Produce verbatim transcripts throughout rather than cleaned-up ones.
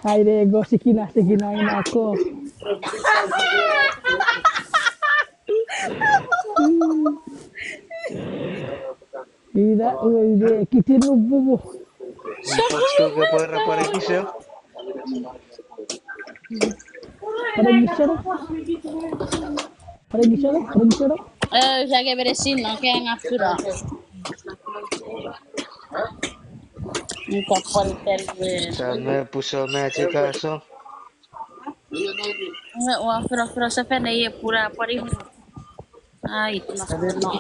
Ai, ne go sikina, sikina, ina ko. Ina, ue, ine, kitin nupumu. Patu ke pora pare kiso. Pare kiso. Pare kiso, pare kiso. Eh, sa ke bere sin, no, ke ngap sura. Ni ka pare tel, eh. Sa me puso me chikaso. Ua fero, fero sefan ei pura pari. Ai, no.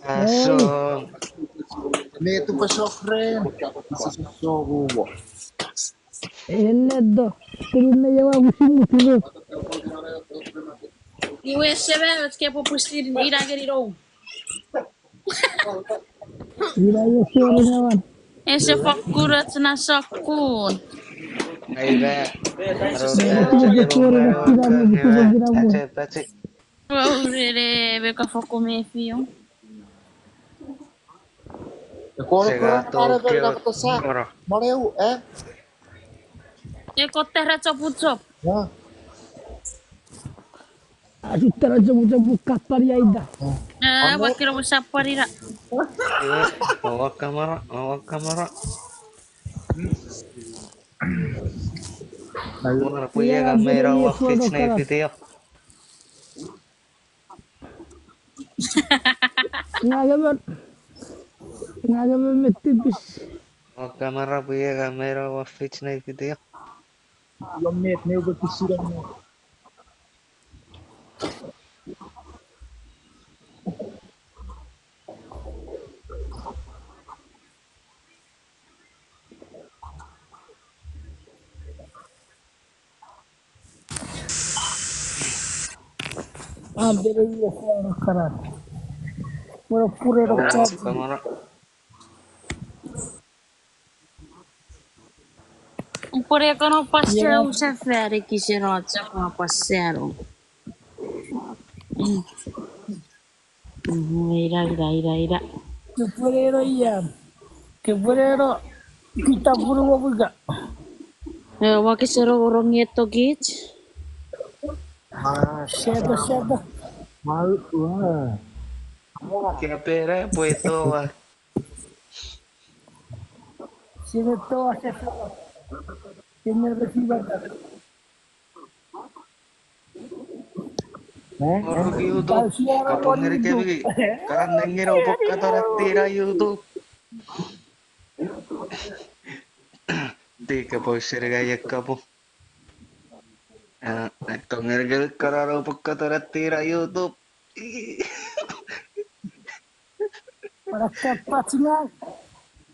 Aso. Ne tu paso friend. Aso so wo. Enne do. Turun ne yawa musim musim. Iwe sebe, let's get up with Steve. Ina ngeni no. Ina Yesu ringawan. Ese fokkun och na sokkun. Ai ba. Ese fokkun och na sokkun. Ese fokkun och na sokkun. Urere, me ka fokkun mefi o. Sega to kio. Mara. Mara u, eh? E kottara chopuchop. Ya. Asutara chopuchopu kapari aita. Eh, awa kira mo saparira. Iwe, awa kamara, awa kamara. Mara pwe iei ka meira wa fich nei video. Nga kemen, nga kemen me tipis. Awa kamara pwe iei ka meira wa fich nei video. Lo met ne uko kisira mo. Am bere iwe fano karan. Mura pure ro. Kamara. Upwere kono pastor usafari kiseno chapa pastor. Ira, ira, ira, ira. Kepwere ro iam. Kepwere ro kita puru wabuka. Eh, wakisero orong eto kich. Sheba, sheba. Mau, wah. Kepere pwe towa. Sine towa, sheba. Sine resiba. Oro YouTube, kapong ngeni kemi, karan nengin oupwe katon tina YouTube. Di kapong seni ngai e kapong. Eh, tongeni kemi karan oupwe katon tina YouTube.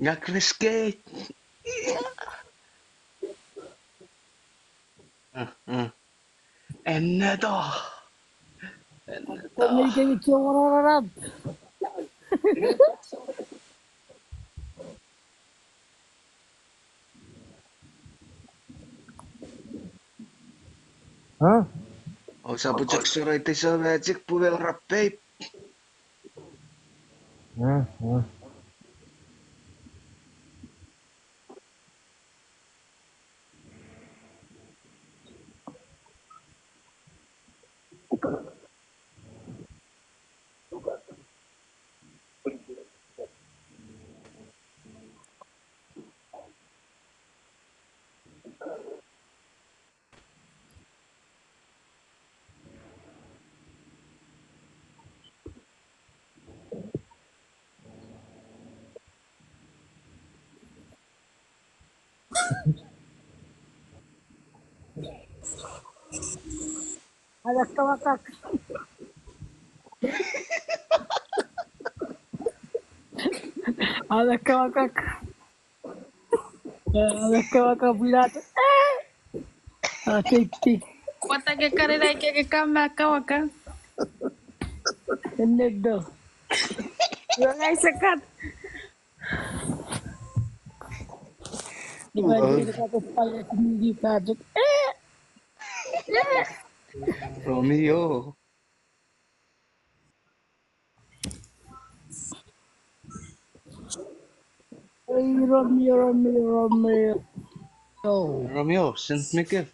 Ngak riskei. Enneto. Enneto. Huh? Ousap chok soroiti so magic pwe me ora pei. Huh, huh. Alakawakak. Alakawakak. Eh, alakawakak pilat. Ah, tik, tik. Pwata ke kare nai ke, ke kama kawaka. Enneto. Iwe ngai sekat. Iwe ngai sekat, pwata ke kami patuk. Eh. Romeo. Romeo, Romeo, Romeo. Romeo, Saint Michael.